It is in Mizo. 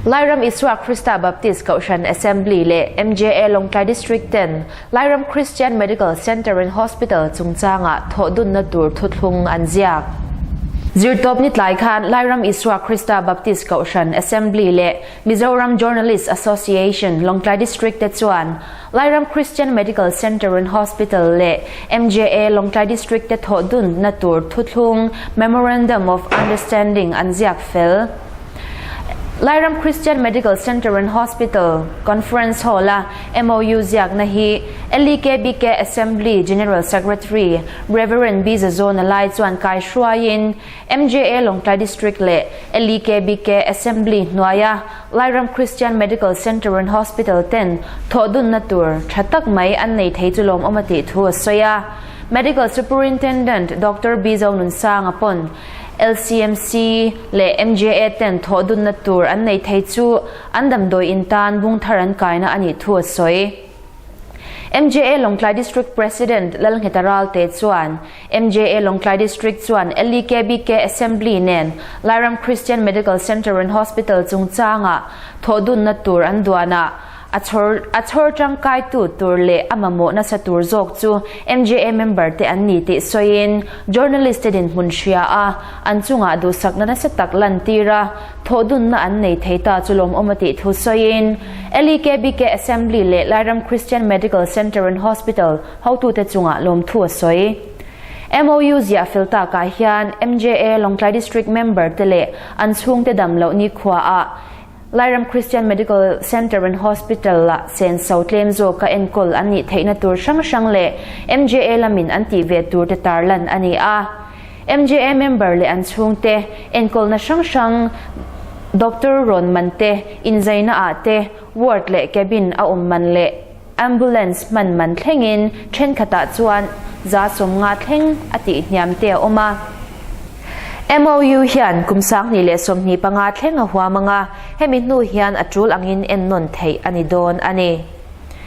Lairam Isua Krista Baptist Kohhran Assembly leh MJA Lawngtlai District ten Lairam Christian Medical Centre and Hospital chungchangah thawhdunna tur thuthlung an ziak. Zirtawp ni tlai khan Lairam Isua Krista Baptist Kohhran Assembly leh Mizoram Journalist Association Lawngtlai District te chuan Lairam Christian Medical Centre and Hospital leh MJA Lawngtlai District te thawhdunna tur thuthlung Memorandum of Understanding an ziak fel. Lairam Christian Medical Centre and Hospital Conference Hall-a MOU ziakna hi LEKBK Assembly General Secretary Rev. B. Zazawna lai chuan kai hruaiin MJA Lawngtlai District leh LEKBK Assembly hnuaia Lairam Christian Medical Centre and Hospital ten thawhdunna tur tha tak mai an nei thei chu lawmawm a tih thu a sawi a. Medical Superintendent Doctor B. Zonunsanga pawn LCMC leh MJA ten thawhdunna tur an nei thei chu an damdawi in tan bung thar an kaina a nih thu a sawi. MJA Lawngtlai District President Lalngheta Ralte chuan MJA Lawngtlai District chuan LEKBK Assembly nen Lairam Christian Medical Centre and Hospital chungchanga thawhdunna tur an duanah A chhawr a chhawr tangkaitu tur leh a mamawh nasa tur zawk chu MJA member te an ni tih sawiin journalist te dinhmun hria a, an chungah duhsakna nasa tak lantir a, thawhdunna an nei thei ta chu lawmawm a tih thu sawiin LEKBK Assembly leh Lairam Christian Medical Centre and Hospital hotute chungah lawmthu a sawi. MOU ziah fel takah hian MJA Lawngtlai District member te leh an chhungte dam loh nikhuaah Lairam Christian Medical Centre and Hospital ah senso tlem zawka enkawl an nih theihna tur hrang hrang leh MJA lamin an tih ve tur te tarlan a ni a. MJA member leh an chhungte enkawlna hrang hrang Doctor rawn man te, inzaina ah te, ward leh cabin a awm man leh ambulance hman man thlengin thenkhatah chuan 50% thleng a tih hniam te a awm a. MOU hian kum 2025 thleng a huam ang a, hemi hnu hian a tul angin ennawn theih a ni dawn a ni.